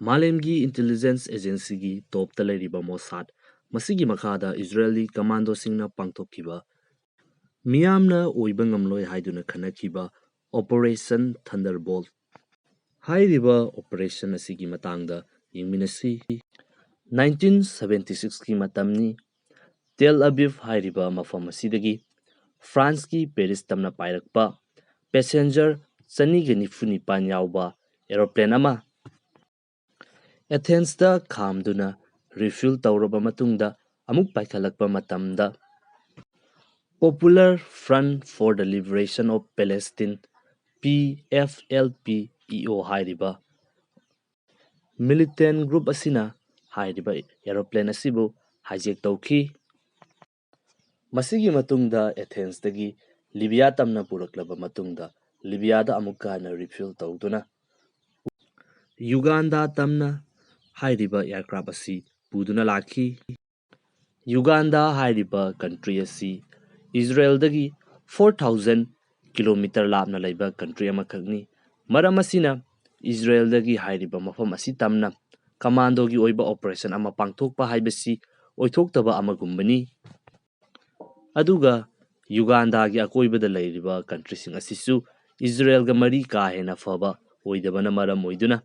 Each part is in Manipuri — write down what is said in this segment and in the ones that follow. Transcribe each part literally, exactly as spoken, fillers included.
ꯃꯥꯂꯦꯝꯒꯤ ꯏꯟꯇꯦꯂꯤꯖꯦꯟꯁ ꯑꯦꯖꯦꯟꯁꯤꯒꯤ ꯇꯣꯞꯇ ꯂꯩꯔꯤꯕ ꯃꯣꯁꯥꯗ, ꯃꯁꯤꯒꯤ ꯃꯈꯥꯗ ꯏꯖꯔꯦꯜꯂꯤ ꯀꯃꯥꯟꯗꯣꯁꯤꯡꯅ ꯄꯥꯡꯊꯣꯛꯈꯤꯕ ꯃꯤꯌꯥꯝꯅ ꯑꯣꯏꯕ ꯉꯝꯂꯣꯏ ꯍꯥꯏꯗꯨꯅ ꯈꯟꯅꯈꯤꯕ ꯑꯣꯄꯔꯦꯁꯟ ꯊꯟꯗꯔꯕꯣꯜꯠ ꯍꯥꯏꯔꯤꯕ ꯑꯣꯄꯔꯦꯁꯟ ꯑꯁꯤꯒꯤ ꯃꯇꯥꯡꯗ ꯌꯦꯡꯃꯤꯟꯅꯁꯤ꯫ ꯅꯥꯏꯟꯇꯤꯟ ꯁꯚꯦꯟꯇꯤ ꯁꯤꯛꯁꯀꯤ ꯃꯇꯝꯅꯤ꯫ ꯇꯦꯜ ꯑꯕꯤꯕ ꯍꯥꯏꯔꯤꯕ ꯃꯐꯝ ꯑꯁꯤꯗꯒꯤ ꯐ꯭ꯔꯥꯟꯁꯀꯤ ꯄꯦꯔꯤꯁ ꯇꯝꯅ ꯄꯥꯏꯔꯛꯄ ꯄꯦꯁꯦꯟꯖꯔ ꯆꯅꯤꯒ ꯅꯤꯐꯨ ꯅꯤꯄꯥꯟ ꯌꯥꯎꯕ ꯑꯦꯔꯣꯄ꯭ꯂꯦꯟ ꯑꯃ ꯑꯦꯊꯦꯟꯁꯇ ꯈꯥꯝꯗꯨꯅ ꯔꯤꯐ꯭ꯌꯨꯜ ꯇꯧꯔꯕ ꯃꯇꯨꯡꯗ ꯑꯃꯨꯛ ꯄꯥꯏꯈꯠꯂꯛꯄ ꯃꯇꯝꯗ Popular Front for the Liberation of Palestine, P F L P E O ꯍꯥꯏꯔꯤꯕ ꯃꯤꯂꯤꯇꯦꯟ ꯒ꯭ꯔꯨꯞ ꯑꯁꯤꯅ ꯍꯥꯏꯔꯤꯕ ꯑꯦꯔꯣꯄ꯭ꯂꯦꯟ ꯑꯁꯤꯕꯨ ꯍꯥꯏꯖꯦꯛ ꯇꯧꯈꯤ꯫ ꯃꯁꯤꯒꯤ ꯃꯇꯨꯡꯗ ꯑꯦꯊꯦꯟꯁꯇꯒꯤ ꯂꯤꯕꯤꯌꯥ ꯇꯝꯅ ꯄꯨꯔꯛꯂꯕ ꯃꯇꯨꯡꯗ ꯂꯤꯕꯤꯌꯥꯗ ꯑꯃꯨꯛꯀ ꯍꯟꯅ ꯔꯤꯐ꯭ꯌꯨꯜ ꯇꯧꯗꯨꯅ ꯌꯨꯒꯥꯟꯗꯥ ꯇꯝꯅ ꯍꯥꯏꯔꯤꯕ ꯑꯦꯌꯔꯀ꯭ꯔꯥꯐ ꯑꯁꯤ ꯄꯨꯗꯨꯅ ꯂꯥꯛꯈꯤ꯫ ꯌꯨꯒꯥꯟꯗꯥ ꯍꯥꯏꯔꯤꯕ ꯀꯟꯇ꯭ꯔꯤ ꯑꯁꯤ ꯏꯖꯔꯦꯜꯗꯒꯤ ꯐꯣꯔ ꯊꯥꯎꯖꯟ ꯀꯤꯂꯣꯃꯤꯇꯔ ꯂꯥꯞꯅ ꯂꯩꯕ ꯀꯟꯇ꯭ꯔꯤ ꯑꯃꯈꯛꯅꯤ꯫ ꯃꯔꯝ ꯑꯁꯤꯅ ꯏꯖꯔꯦꯜꯗꯒꯤ ꯍꯥꯏꯔꯤꯕ ꯃꯐꯝ ꯑꯁꯤ ꯇꯝꯅ ꯀꯃꯥꯟꯗꯣꯒꯤ ꯑꯣꯏꯕ ꯑꯣꯄꯔꯦꯁꯟ ꯑꯃ ꯄꯥꯡꯊꯣꯛꯄ ꯍꯥꯏꯕꯁꯤ ꯑꯣꯏꯊꯣꯛꯇꯕ ꯑꯃꯒꯨꯝꯕꯅꯤ꯫ ꯑꯗꯨꯒ ꯌꯨꯒꯥꯟꯗꯥꯒꯤ ꯑꯀꯣꯏꯕꯗ ꯂꯩꯔꯤꯕ ꯀꯟꯇ꯭ꯔꯤꯁꯤꯡ ꯑꯁꯤꯁꯨ ꯏꯖꯔꯦꯜꯒ ꯃꯔꯤ ꯀꯥ ꯍꯦꯟꯅ ꯐꯕ ꯑꯣꯏꯗꯕꯅ ꯃꯔꯝ ꯑꯣꯏꯗꯨꯅ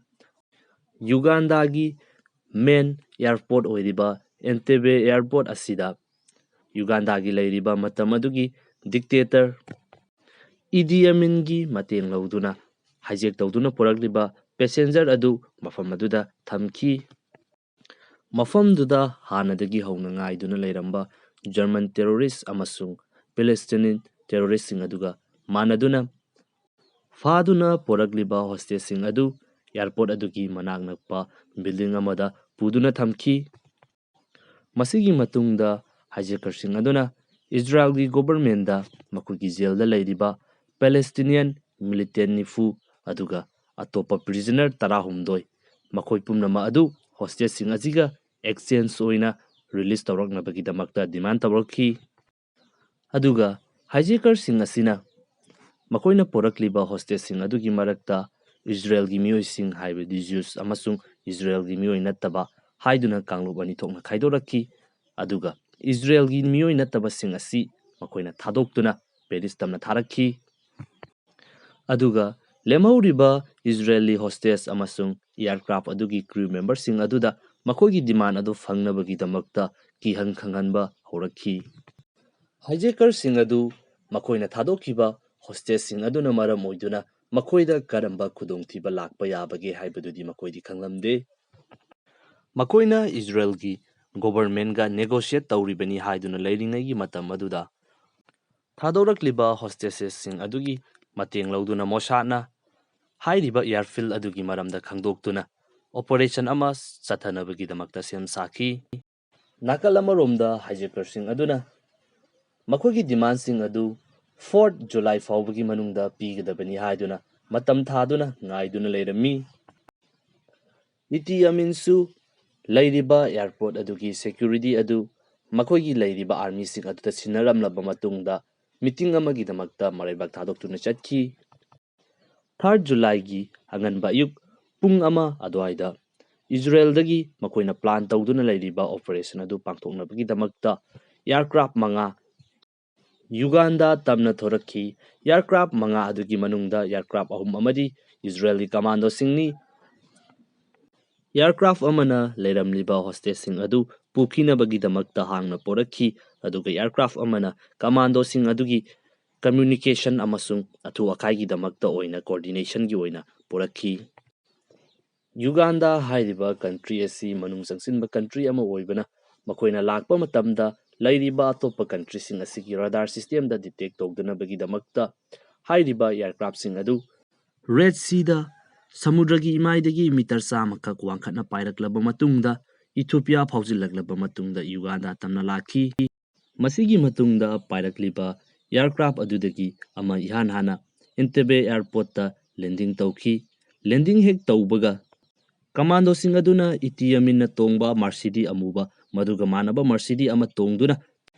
ꯌꯨꯒꯥꯟꯗꯥꯒꯤ ꯃꯦꯟ ꯑꯦꯌꯔꯄꯣꯔꯠ ꯑꯣꯏꯔꯤꯕ ꯑꯦꯟꯇꯦꯕꯦ ꯑꯦꯌꯔꯄꯣꯔꯠ ꯑꯁꯤꯗ ꯌꯨꯒꯥꯟꯗꯥꯒꯤ ꯂꯩꯔꯤꯕ ꯃꯇꯝ ꯑꯗꯨꯒꯤ ꯗꯤꯛꯇꯦꯇꯔ ꯏꯗꯤ ꯑꯃꯤꯟꯒꯤ ꯃꯇꯦꯡ ꯂꯧꯗꯨꯅ ꯍꯥꯏꯖꯦꯛ ꯇꯧꯗꯨꯅ ꯄꯨꯔꯛꯂꯤꯕ ꯄꯦꯁꯦꯟꯖꯔ ꯑꯗꯨ ꯃꯐꯝ ꯑꯗꯨꯗ ꯊꯝꯈꯤ꯫ ꯃꯐꯝꯗꯨꯗ ꯍꯥꯟꯅꯗꯒꯤ ꯍꯧꯅ ꯉꯥꯏꯗꯨꯅ ꯂꯩꯔꯝꯕ ꯖꯔꯃꯟ ꯇꯦꯔꯣꯔꯤꯁ ꯑꯃꯁꯨꯡ ꯄꯦꯂꯦꯁꯇꯤꯅꯤꯌꯟ ꯇꯦꯔꯣꯔꯤꯁꯁꯤꯡ ꯑꯗꯨꯒ ꯃꯥꯟꯅꯗꯨꯅ ꯐꯥꯗꯨꯅ ꯄꯨꯔꯛꯂꯤꯕ ꯍꯣꯁꯇꯦꯖꯁꯤꯡ ꯑꯗꯨ ꯑꯦꯌꯔꯄꯣꯔꯠ ꯑꯗꯨꯒꯤ ꯃꯅꯥꯛ ꯅꯛꯄ ꯕꯤꯜꯗꯤꯡ ꯑꯃꯗ ꯄꯨꯗꯨꯅ ꯊꯝꯈꯤ꯫ ꯃꯁꯤꯒꯤ ꯃꯇꯨꯡꯗ ꯍꯥꯏꯖꯦꯀꯔꯁꯤꯡ ꯑꯗꯨꯅ ꯏꯖꯔꯥꯏꯜꯒꯤ ꯒꯣꯕꯔꯃꯦꯟꯗ ꯃꯈꯣꯏꯒꯤ ꯖꯦꯜꯗ ꯂꯩꯔꯤꯕ ꯄꯦꯂꯦꯁꯇꯤꯅꯤꯌꯟ ꯃꯤꯂꯤꯇꯦꯟ ꯅꯤꯐꯨ ꯑꯗꯨꯒ ꯑꯇꯣꯞꯄ ꯄ꯭ꯔꯤꯖꯅꯔ ꯇꯔꯥꯍꯨꯝꯗꯣꯏ, ꯃꯈꯣꯏ ꯄꯨꯝꯅꯃꯛ ꯑꯗꯨ ꯍꯣꯁꯇꯦꯖꯁꯤꯡ ꯑꯁꯤꯒ ꯑꯦꯛꯁꯆꯦꯟꯖ ꯑꯣꯏꯅ ꯔꯤꯂꯤꯖ ꯇꯧꯔꯛꯅꯕꯒꯤꯗꯃꯛꯇ ꯗꯤꯃꯥꯟ ꯇꯧꯔꯛꯈꯤ꯫ ꯑꯗꯨꯒ ꯍꯥꯏꯖꯦꯀꯔꯁꯤꯡ ꯑꯁꯤꯅ ꯃꯈꯣꯏꯅ ꯄꯨꯔꯛꯂꯤꯕ ꯍꯣꯁꯇꯦꯖꯁꯤꯡ ꯑꯗꯨꯒꯤ ꯃꯔꯛꯇ ꯏꯖꯔꯦꯜꯒꯤ ꯃꯤꯑꯣꯏꯁꯤꯡ, ꯍꯥꯏꯕꯗꯤ ꯖ꯭ꯌꯨꯁ ꯑꯃꯁꯨꯡ ꯏꯖꯔꯦꯜꯒꯤ ꯃꯤꯑꯣꯏ ꯅꯠꯇꯕ ꯍꯥꯏꯗꯨꯅ ꯀꯥꯡꯂꯨꯞ ꯑꯅꯤ ꯊꯣꯛꯅ ꯈꯥꯏꯗꯣꯔꯛꯈꯤ꯫ ꯑꯗꯨꯒ ꯏꯖꯔꯦꯜꯒꯤ ꯃꯤꯑꯣꯏ ꯅꯠꯇꯕꯁꯤꯡ ꯑꯁꯤ ꯃꯈꯣꯏꯅ ꯊꯥꯗꯣꯛꯇꯨꯅ ꯄꯦꯔꯤꯁ ꯇꯝꯅ ꯊꯥꯔꯛꯈꯤ꯫ ꯑꯗꯨꯒ ꯂꯦꯝꯍꯧꯔꯤꯕ ꯏꯖꯔꯦꯜꯂꯤ ꯍꯣꯁꯇꯦꯖ ꯑꯃꯁꯨꯡ ꯑꯦꯌꯔꯀ꯭ꯔꯥꯐ ꯑꯗꯨꯒꯤ ꯀ꯭ꯔꯨ ꯃꯦꯝꯕꯔꯁꯤꯡ ꯑꯗꯨꯗ ꯃꯈꯣꯏꯒꯤ ꯗꯤꯃꯥꯟ ꯑꯗꯨ ꯐꯪꯅꯕꯒꯤꯗꯃꯛꯇ ꯀꯤꯍꯟ ꯈꯪꯍꯟꯕ ꯍꯧꯔꯛꯈꯤ꯫ ꯍꯥꯏꯖꯦꯀꯔꯁꯤꯡ ꯑꯗꯨ ꯃꯈꯣꯏꯅ ꯊꯥꯗꯣꯛꯈꯤꯕ ꯍꯣꯁꯇꯦꯖꯁꯤꯡ ꯑꯗꯨꯅ ꯃꯔꯝ ꯑꯣꯏꯗꯨꯅ ꯃꯈꯣꯏꯗ ꯀꯔꯝꯕ ꯈꯨꯗꯣꯡꯊꯤꯕ ꯂꯥꯛꯄ ꯌꯥꯕꯒꯦ ꯍꯥꯏꯕꯗꯨꯗꯤ ꯃꯈꯣꯏꯗꯤ ꯈꯪꯂꯝꯗꯦ꯫ ꯃꯈꯣꯏꯅ ꯏꯖꯔꯦꯜꯒꯤ ꯒꯣꯚꯔꯟꯃꯦꯟꯒ ꯅꯦꯒꯣꯁꯤꯌꯦꯠ ꯇꯧꯔꯤꯕꯅꯤ ꯍꯥꯏꯗꯨꯅ ꯂꯩꯔꯤꯉꯩꯒꯤ ꯃꯇꯝ ꯑꯗꯨꯗ ꯊꯥꯗꯣꯔꯛꯂꯤꯕ ꯍꯣꯁꯇꯦꯖꯦꯁꯁꯤꯡ ꯑꯗꯨꯒꯤ ꯃꯇꯦꯡ ꯂꯧꯗꯨꯅ ꯃꯣꯁꯥꯗꯅ ꯍꯥꯏꯔꯤꯕ ꯑꯦꯌꯔꯐꯤꯜ ꯑꯗꯨꯒꯤ ꯃꯔꯝꯗ ꯈꯪꯗꯣꯛꯇꯨꯅ ꯑꯣꯄꯔꯦꯁꯟ ꯑꯃ ꯆꯠꯊꯅꯕꯒꯤꯗꯃꯛꯇ ꯁꯦꯝ ꯁꯥꯈꯤ꯫ ꯅꯥꯀꯜ ꯑꯃꯔꯣꯝꯗ ꯍꯥꯏꯖꯦꯀꯔꯁꯤꯡ ꯑꯗꯨꯅ ꯃꯈꯣꯏꯒꯤ ꯗꯤꯃꯥꯟꯁꯤꯡ ꯑꯗꯨ ꯐꯣꯔꯠ ꯖꯨꯂꯥꯏ ꯐꯥꯎꯕꯒꯤ ꯃꯅꯨꯡꯗ ꯄꯤꯒꯗꯕꯅꯤ ꯍꯥꯏꯗꯨꯅ ꯃꯇꯝ ꯊꯥꯗꯨꯅ ꯉꯥꯏꯗꯨꯅ ꯂꯩꯔꯝꯃꯤ꯫ ꯏꯇꯤ ꯑꯃꯤꯟꯁꯨ ꯂꯩꯔꯤꯕ ꯑꯦꯌꯔꯄꯣꯔꯠ ꯑꯗꯨꯒꯤ ꯁꯦꯀ꯭ꯌꯨꯔꯤꯇꯤ ꯑꯗꯨ ꯃꯈꯣꯏꯒꯤ ꯂꯩꯔꯤꯕ ꯑꯥꯔꯃꯤꯁꯤꯡ ꯑꯗꯨꯗ ꯁꯤꯟꯅꯔꯝꯂꯕ ꯃꯇꯨꯡꯗ ꯃꯤꯇꯤꯡ ꯑꯃꯒꯤꯗꯃꯛꯇ ꯃꯔꯩꯕꯥꯛ ꯊꯥꯗꯣꯛꯇꯨꯅ ꯆꯠꯈꯤ꯫ ꯊꯥꯔꯠ ꯖꯨꯂꯥꯏꯒꯤ ꯑꯉꯟꯕ ꯑꯌꯨꯛ ꯄꯨꯡ ꯑꯃ ꯑꯗꯨꯋꯥꯏꯗ ꯏꯖꯔꯦꯜꯗꯒꯤ ꯃꯈꯣꯏꯅ ꯄ꯭ꯂꯥꯟ ꯇꯧꯗꯨꯅ ꯂꯩꯔꯤꯕ ꯑꯣꯄꯔꯦꯁꯟ ꯑꯗꯨ ꯄꯥꯡꯊꯣꯛꯅꯕꯒꯤꯗꯃꯛꯇ ꯑꯦꯌꯔꯀ꯭ꯔꯥꯐ ꯃꯉꯥ ꯌꯨꯒꯥꯟꯗꯥ ꯇꯝꯅ ꯊꯣꯔꯛꯈꯤ꯫ ꯑꯦꯌꯔꯀ꯭ꯔꯥꯐ ꯃꯉꯥ ꯑꯗꯨꯒꯤ ꯃꯅꯨꯡꯗ ꯑꯦꯌꯔꯀ꯭ꯔꯥꯐ ꯑꯍꯨꯝ ꯑꯃꯗꯤ ꯏꯖꯔꯦꯜꯒꯤ ꯀꯃꯥꯟꯗꯣꯁꯤꯡꯅꯤ꯫ ꯑꯦꯌꯔꯀ꯭ꯔꯥꯐ ꯑꯃꯅ ꯂꯩꯔꯝꯂꯤꯕ ꯍꯣꯁꯇꯦꯖꯁꯤꯡ ꯑꯗꯨ ꯄꯨꯈꯤꯅꯕꯒꯤꯗꯃꯛꯇ ꯍꯥꯡꯅ ꯄꯣꯔꯛꯈꯤ, ꯑꯗꯨꯒ ꯑꯦꯌꯔꯀ꯭ꯔꯥꯐ ꯑꯃꯅ ꯀꯃꯥꯟꯗꯣꯁꯤꯡ ꯑꯗꯨꯒꯤ ꯀꯝꯃ꯭ꯌꯨꯅꯤꯀꯦꯁꯟ ꯑꯃꯁꯨꯡ ꯑꯊꯨ ꯑꯀꯥꯏꯒꯤꯗꯃꯛꯇ ꯑꯣꯏꯅ ꯀꯣꯑꯣꯔꯗꯤꯅꯦꯁꯟꯒꯤ ꯑꯣꯏꯅ ꯄꯨꯔꯛꯈꯤ꯫ ꯌꯨꯒꯥꯟꯗꯥ ꯍꯥꯏꯔꯤꯕ ꯀꯟꯇ꯭ꯔꯤ ꯑꯁꯤ ꯃꯅꯨꯡ ꯆꯪꯁꯤꯟꯕ ꯀꯟꯇ꯭ꯔꯤ ꯑꯃ ꯑꯣꯏꯕꯅ, ꯃꯈꯣꯏꯅ ꯂꯥꯛꯄ ꯃꯇꯝꯗ ꯂꯩꯔꯤꯕ ꯑꯇꯣꯞꯄ ꯀꯟꯇ꯭ꯔꯤꯁꯤꯡ ꯑꯁꯤꯒꯤ ꯔꯥꯗꯥꯔ ꯁꯤꯁꯇꯦꯝꯗ ꯗꯤꯇꯦꯛ ꯇꯧꯗꯅꯕꯒꯤꯗꯃꯛꯇ ꯍꯥꯏꯔꯤꯕ ꯑꯦꯌꯔꯀ꯭ꯔꯥꯐꯁꯤꯡ ꯑꯗꯨ ꯔꯦꯗ ꯁꯤꯗ, ꯁꯃꯨꯗ꯭ꯔꯒꯤ ꯏꯃꯥꯏꯗꯒꯤ ꯃꯤꯇꯔ ꯆꯥꯝꯃꯈꯛ ꯋꯥꯡꯈꯠꯅ ꯄꯥꯏꯔꯛꯂꯕ ꯃꯇꯨꯡꯗ, ꯏꯊꯣꯄꯤꯌꯥ ꯐꯥꯎꯖꯤꯜꯂꯛꯂꯕ ꯃꯇꯨꯡꯗ ꯌꯨꯒꯥꯟꯗꯥ ꯇꯝꯅ ꯂꯥꯛꯈꯤ꯫ ꯃꯁꯤꯒꯤ ꯃꯇꯨꯡꯗ ꯄꯥꯏꯔꯛꯂꯤꯕ ꯑꯦꯌꯔꯀ꯭ꯔꯥꯐ ꯑꯗꯨꯗꯒꯤ ꯑꯃ ꯏꯍꯥꯟ ꯍꯥꯟꯅ ꯏꯟꯇꯦꯕꯦ ꯑꯦꯌꯔꯄꯣꯔꯠꯇ ꯂꯦꯟꯗꯤꯡ ꯇꯧꯈꯤ꯫ ꯂꯦꯟꯗꯤꯡ ꯍꯦꯛ ꯇꯧꯕꯒ, ꯀꯃꯥꯟꯗꯣꯁꯤꯡ ꯑꯗꯨꯅ ꯏꯇꯤ ꯑꯃꯤꯟꯅ ꯇꯣꯡꯕ ꯃꯥꯔꯁꯤꯗꯤ ꯑꯃꯨꯕ, ꯃꯗꯨꯒ ꯃꯥꯟꯅꯕ ꯃꯥꯔꯁꯤꯗꯤ ꯑꯃ ꯇꯣꯡꯗꯨꯅ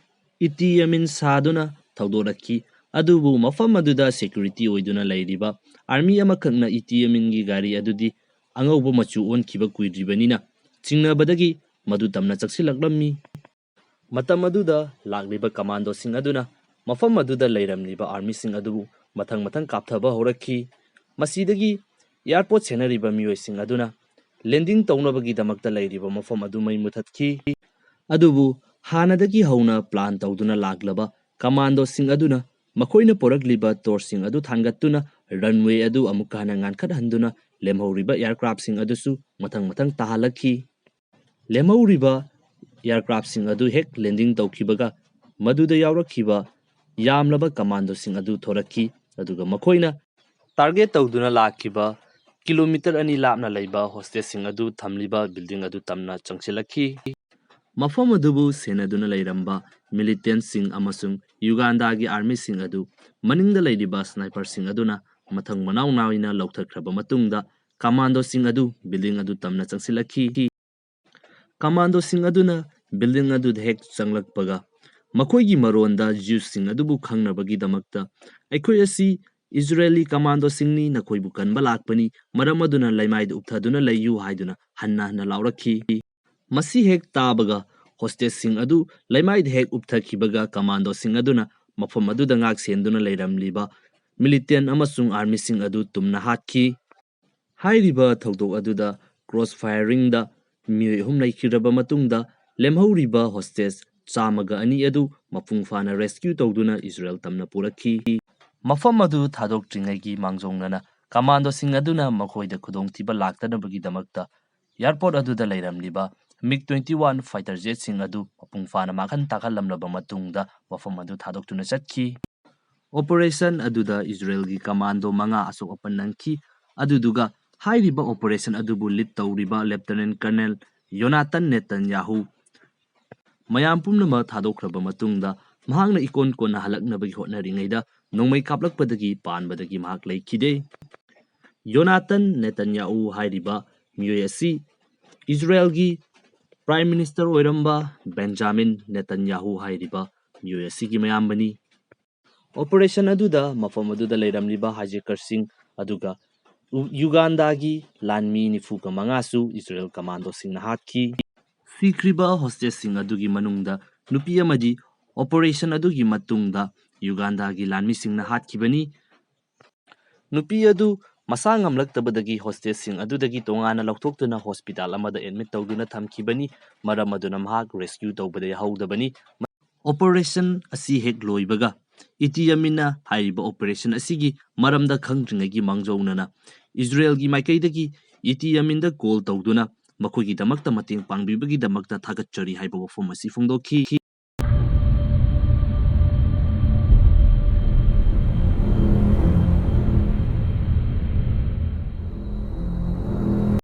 ꯏꯇꯤ ꯑꯃꯤꯟ ꯁꯥꯗꯨꯅ ꯊꯧꯗꯣꯔꯛꯈꯤ꯫ ꯑꯗꯨꯕꯨ ꯃꯐꯝ ꯑꯗꯨꯗ ꯁꯦꯀ꯭ꯌꯨꯔꯤꯇꯤ ꯑꯣꯏꯗꯨꯅ ꯂꯩꯔꯤꯕ ꯑꯥꯔꯃꯤ ꯑꯃꯈꯛꯅ ꯏꯇꯤ ꯑꯃꯤꯟꯒꯤ ꯒꯥꯔꯤ ꯑꯗꯨꯗꯤ ꯑꯉꯧꯕ ꯃꯆꯨ ꯑꯣꯟꯈꯤꯕ ꯀꯨꯏꯗ꯭ꯔꯤꯕꯅꯤꯅ ꯆꯤꯡꯅꯕꯗꯒꯤ ꯃꯗꯨ ꯇꯝꯅ ꯆꯪꯁꯤꯜꯂꯛꯂꯝꯃꯤ꯫ ꯃꯇꯝ ꯑꯗꯨꯗ ꯂꯥꯛꯂꯤꯕ ꯀꯃꯥꯟꯗꯣꯁꯤꯡ ꯑꯗꯨꯅ ꯃꯐꯝ ꯑꯗꯨꯗ ꯂꯩꯔꯝꯂꯤꯕ ꯑꯥꯔꯃꯤꯁꯤꯡ ꯑꯗꯨꯕꯨ ꯃꯊꯪ ꯃꯊꯪ ꯀꯥꯞꯊꯕ ꯍꯧꯔꯛꯈꯤ꯫ ꯃꯁꯤꯗꯒꯤ ꯑꯦꯌꯥꯔꯄꯣꯔꯠ ꯁꯦꯟꯅꯔꯤꯕ ꯃꯤꯑꯣꯏꯁꯤꯡ ꯑꯗꯨꯅ ꯂꯦꯟꯗꯤꯡ ꯇꯧꯅꯕꯒꯤꯗꯃꯛꯇ ꯂꯩꯔꯤꯕ ꯃꯐꯝ ꯑꯗꯨ ꯃꯩ ꯃꯨꯊꯠꯈꯤ꯫ ꯑꯗꯨꯕꯨ ꯍꯥꯟꯅꯗꯒꯤ ꯍꯧꯅ ꯄ꯭ꯂꯥꯟ ꯇꯧꯗꯨꯅ ꯂꯥꯛꯂꯕ ꯀꯃꯥꯟꯗꯣꯁꯤꯡ ꯑꯗꯨꯅ ꯃꯈꯣꯏꯅ ꯄꯨꯔꯛꯂꯤꯕ ꯇꯣꯔꯆꯁꯤꯡ ꯑꯗꯨ ꯊꯥꯡꯒꯠꯇꯨꯅ ꯔꯟꯋꯦ ꯑꯗꯨ ꯑꯃꯨꯛꯀ ꯍꯟꯅ ꯉꯥꯟꯈꯠꯍꯟꯗꯨꯅ ꯂꯦꯝꯍꯧꯔꯤꯕ ꯑꯦꯌꯥꯔꯀ꯭ꯔꯥꯐꯁꯤꯡ ꯑꯗꯨꯁꯨ ꯃꯊꯪ ꯃꯊꯪ ꯇꯥꯍꯜꯂꯛꯈꯤ꯫ ꯂꯦꯝꯍꯧꯔꯤꯕ ꯑꯦꯌꯥꯔꯀ꯭ꯔꯥꯐꯁꯤꯡ ꯑꯗꯨ ꯍꯦꯛ ꯂꯦꯟꯗꯤꯡ ꯇꯧꯈꯤꯕꯒ ꯃꯗꯨꯗ ꯌꯥꯎꯔꯛꯈꯤꯕ ꯌꯥꯝꯂꯕ ꯀꯃꯥꯟꯗꯣꯁꯤꯡ ꯑꯗꯨ ꯊꯣꯔꯛꯈꯤ, ꯑꯗꯨꯒ ꯃꯈꯣꯏꯅ ꯇꯥꯔꯒꯦꯠ ꯇꯧꯗꯨꯅ ꯂꯥꯛꯈꯤꯕ ꯀꯤꯂꯣꯃꯤꯇꯔ ꯑꯅꯤ ꯂꯥꯞꯅ ꯂꯩꯕ ꯍꯣꯁꯇꯦꯖꯁꯤꯡ ꯑꯗꯨ ꯊꯝꯂꯤꯕ ꯕꯤꯜꯗꯤꯡ ꯑꯗꯨ ꯇꯝꯅ ꯆꯪꯁꯤꯜꯂꯛꯈꯤ꯫ ꯃꯐꯝ ꯑꯗꯨꯕꯨ ꯁꯦꯟꯅꯗꯨꯅ ꯂꯩꯔꯝꯕ ꯃꯤꯂꯤꯇꯦꯟꯠꯁꯤꯡ ꯑꯃꯁꯨꯡ ꯌꯨꯒꯥꯟꯗꯥꯒꯤ ꯑꯥꯔꯃꯤꯁꯤꯡ ꯑꯗꯨ ꯃꯅꯤꯡꯗ ꯂꯩꯔꯤꯕ ꯁ꯭ꯅꯥꯏꯄꯔꯁꯤꯡ ꯑꯗꯨꯅ ꯃꯊꯪ ꯃꯅꯥꯎ ꯅꯥꯏꯅ ꯂꯧꯊꯈ꯭ꯔꯕ ꯃꯇꯨꯡꯗ ꯀꯃꯥꯟꯗꯣꯁꯤꯡ ꯑꯗꯨ ꯕꯤꯜꯗꯤꯡ ꯑꯗꯨ ꯇꯝꯅ ꯆꯪꯁꯤꯜꯂꯛꯈꯤ꯫ ꯀꯃꯥꯟꯗꯣꯁꯤꯡ ꯑꯗꯨꯅ ꯕꯤꯜꯗꯤꯡ ꯑꯗꯨꯗ ꯍꯦꯛ ꯆꯪꯂꯛꯄꯒ ꯃꯈꯣꯏꯒꯤ ꯃꯔꯣꯟꯗ ꯖ꯭ꯌꯨꯁꯁꯤꯡ ꯑꯗꯨꯕꯨ ꯈꯪꯅꯕꯒꯤꯗꯃꯛꯇ, "ꯑꯩꯈꯣꯏ ꯑꯁꯤ ꯏꯖꯔꯦꯂꯤ ꯀꯃꯥꯟꯗꯣꯁꯤꯡꯅꯤ, ꯅꯈꯣꯏꯕꯨ ꯀꯟꯕ ꯂꯥꯛꯄꯅꯤ, ꯃꯔꯝ ꯑꯗꯨꯅ ꯂꯩꯃꯥꯏꯗ ꯎꯞꯊꯗꯨꯅ ꯂꯩꯌꯨ" ꯍꯥꯏꯗꯨꯅ ꯍꯟꯅ ꯍꯟꯅ ꯂꯥꯎꯔꯛꯈꯤ꯫ ꯃꯁꯤ ꯍꯦꯛ ꯇꯥꯕꯒ ꯍꯣꯁꯇꯦꯖꯁꯤꯡ ꯑꯗꯨ ꯂꯩꯃꯥꯏꯗ ꯍꯦꯛ ꯎꯞꯊꯈꯤꯕꯒ ꯀꯃꯥꯟꯗꯣꯁꯤꯡ ꯑꯗꯨꯅ ꯃꯐꯝ ꯑꯗꯨꯗ ꯉꯥꯛ ꯁꯦꯟꯗꯨꯅ ꯂꯩꯔꯝꯂꯤꯕ ꯃꯤꯂꯤꯇꯦꯟꯠ ꯑꯃꯁꯨꯡ ꯑꯥꯔꯃꯤꯁꯤꯡ ꯑꯗꯨ ꯇꯨꯝꯅ ꯍꯥꯠꯈꯤ꯫ ꯍꯥꯏꯔꯤꯕ ꯊꯧꯗꯣꯛ ꯑꯗꯨꯗ ꯀ꯭ꯔꯣꯁ ꯐꯥꯌꯔꯤꯡꯗ ꯃꯤꯑꯣꯏ ꯑꯍꯨꯝ ꯂꯩꯈꯤꯗ꯭ꯔꯕ ꯃꯇꯨꯡꯗ ꯂꯦꯝꯍꯧꯔꯤꯕ ꯍꯣꯁꯇꯦꯖ ꯆꯥꯝꯃꯒ ꯑꯅꯤ ꯑꯗꯨ ꯃꯄꯨꯡ ꯐꯥꯅ ꯔꯦꯁꯀ꯭ꯌꯨ ꯇꯧꯗꯨꯅ ꯏꯖꯔꯦꯜ ꯇꯝꯅ ꯄꯨꯔꯛꯈꯤ꯫ ꯃꯐꯝ ꯑꯗꯨ ꯊꯥꯗꯣꯛꯇ꯭ꯔꯤꯉꯩꯒꯤ ꯃꯥꯡꯖꯧꯅꯅ ꯀꯃꯥꯟꯗꯣꯁꯤꯡ ꯑꯗꯨꯅ ꯃꯈꯣꯏꯗ ꯈꯨꯗꯣꯡꯊꯤꯕ ꯂꯥꯛꯇꯅꯕꯒꯤꯗꯃꯛꯇ ꯑꯦꯌꯥꯔꯄꯣꯔꯠ ꯑꯗꯨꯗ ꯂꯩꯔꯝꯂꯤꯕ ꯃꯤꯒ ꯇ꯭ꯋꯦꯟꯇꯤ ꯋꯥꯟ ꯐꯥꯏꯇꯔ ꯖꯦꯠꯁꯤꯡ ꯑꯗꯨ ꯃꯄꯨꯡ ꯐꯥꯅ ꯃꯥꯡꯍꯟ ꯇꯥꯛꯍꯜꯂꯝꯂꯕ ꯃꯇꯨꯡꯗ ꯃꯐꯝ ꯑꯗꯨ ꯊꯥꯗꯣꯛꯇꯨꯅ ꯆꯠꯈꯤ꯫ ꯑꯣꯄꯔꯦꯁꯟ ꯑꯗꯨꯗ ꯏꯖꯔꯦꯜꯒꯤ ꯀꯃꯥꯟꯗꯣ ꯃꯉꯥ ꯑꯁꯣꯛ ꯑꯄꯟ ꯅꯪꯈꯤ꯫ ꯑꯗꯨꯗꯨꯒ ꯍꯥꯏꯔꯤꯕ ꯑꯣꯄꯔꯦꯁꯟ ꯑꯗꯨꯕꯨ ꯂꯤꯗ ꯇꯧꯔꯤꯕ ꯂꯦꯐꯇꯅꯦꯟꯠ ꯀꯔꯅꯦꯜ ꯌꯣꯅꯥꯇꯟ ꯅꯦꯇꯟꯌꯥꯍꯨ ꯃꯌꯥꯝ ꯄꯨꯝꯅꯃꯛ ꯊꯥꯗꯣꯛꯈ꯭ꯔꯕ ꯃꯇꯨꯡꯗ ꯃꯍꯥꯛꯅ ꯏꯀꯣꯟ ꯀꯣꯟꯅ ꯍꯜꯂꯛꯅꯕꯒꯤ ꯍꯣꯠꯅꯔꯤꯉꯩꯗ ꯅꯣꯡꯃꯩ ꯀꯥꯞꯂꯛꯄꯗꯒꯤ ꯄꯥꯟꯕꯗꯒꯤ ꯃꯍꯥꯛ ꯂꯩꯈꯤꯗꯦ꯫ ꯌꯣꯅꯥꯇꯟ ꯅꯦꯇꯟꯌꯥꯍꯨ ꯍꯥꯏꯔꯤꯕ ꯃꯤꯑꯣꯏ ꯑꯁꯤ ꯏꯖꯔꯦꯜꯒꯤ ꯄ꯭ꯔꯥꯏꯝ ꯃꯤꯅꯤꯁꯇꯔ ꯑꯣꯏꯔꯝꯕ ꯕꯦꯟꯖꯥꯃꯤꯟ ꯅꯦꯇꯟꯌꯥꯍꯨ ꯍꯥꯏꯔꯤꯕ ꯃꯤꯑꯣꯏ ꯑꯁꯤꯒꯤ ꯃꯌꯥꯝꯕꯅꯤ꯫ ꯑꯣꯄꯔꯦꯁꯟ ꯑꯗꯨꯗ ꯃꯐꯝ ꯑꯗꯨꯗ ꯂꯩꯔꯝꯂꯤꯕ ꯍꯥꯏꯖꯦꯀꯔꯁꯤꯡ ꯑꯗꯨꯒ ꯎ-, ꯌꯨꯒꯥꯟꯗꯥꯒꯤ ꯂꯥꯟꯃꯤ ꯅꯤꯐꯨꯒ ꯃꯉꯥꯁꯨ ꯏꯖꯔꯦꯜ ꯀꯃꯥꯟꯗꯣꯁꯤꯡꯅ ꯍꯥꯠꯈꯤ꯫ ꯁꯤꯈ꯭ꯔꯤꯕ ꯍꯣꯁꯇꯦꯖꯁꯤꯡ ꯑꯗꯨꯒꯤ ꯃꯅꯨꯡꯗ ꯅꯨꯄꯤ ꯑꯃꯗꯤ ꯑꯣꯄꯔꯦꯁꯟ ꯑꯗꯨꯒꯤ ꯃꯇꯨꯡꯗ ꯌꯨꯒꯥꯟꯗꯥꯒꯤ ꯂꯥꯟꯃꯤꯁꯤꯡꯅ ꯍꯥꯠꯈꯤꯕꯅꯤ꯫ ꯅꯨꯄꯤ ꯑꯗꯨ ꯃꯁꯥ ꯉꯝꯂꯛꯇꯕꯗꯒꯤ ꯍꯣꯁꯇꯦꯖꯁꯤꯡ ꯑꯗꯨꯗꯒꯤ ꯇꯣꯉꯥꯟꯅ ꯂꯧꯊꯣꯛꯇꯨꯅ ꯍꯣꯁꯄꯤꯇꯥꯜ ꯑꯃꯗ ꯑꯦꯗꯃꯤꯠ ꯇꯧꯗꯨꯅ ꯊꯝꯈꯤꯕꯅꯤ꯫ ꯃꯔꯝ ꯑꯗꯨꯅ ꯃꯍꯥꯛ ꯔꯦꯁꯀ꯭ꯌꯨ ꯇꯧꯕꯗ ꯌꯥꯍꯧꯗꯕꯅꯤ꯫ ꯑꯣꯄꯔꯦꯁꯟ ꯑꯁꯤ ꯍꯦꯛ ꯂꯣꯏꯕꯒ ꯏꯇꯤ ꯑꯃꯤꯟꯅ ꯍꯥꯏꯔꯤꯕ ꯑꯣꯄꯔꯦꯁꯟ ꯑꯁꯤꯒꯤ ꯃꯔꯝꯗ ꯈꯪꯗ꯭ꯔꯤꯉꯩꯒꯤ ꯃꯥꯡꯖꯧꯅꯅ ꯏꯖꯔꯦꯜꯒꯤ ꯃꯥꯏꯀꯩꯗꯒꯤ ꯏꯇꯤ ꯑꯃꯤꯟꯗ ꯀꯣꯜ ꯇꯧꯗꯨꯅ ꯃꯈꯣꯏꯒꯤꯗꯃꯛꯇ ꯃꯇꯦꯡ ꯄꯥꯡꯕꯤꯕꯒꯤꯗꯃꯛꯇ ꯊꯥꯒꯠꯆꯔꯤ ꯍꯥꯏꯕ ꯋꯥꯐꯝ ꯑꯁꯤ ꯐꯣꯡꯗꯣꯛꯈꯤ꯫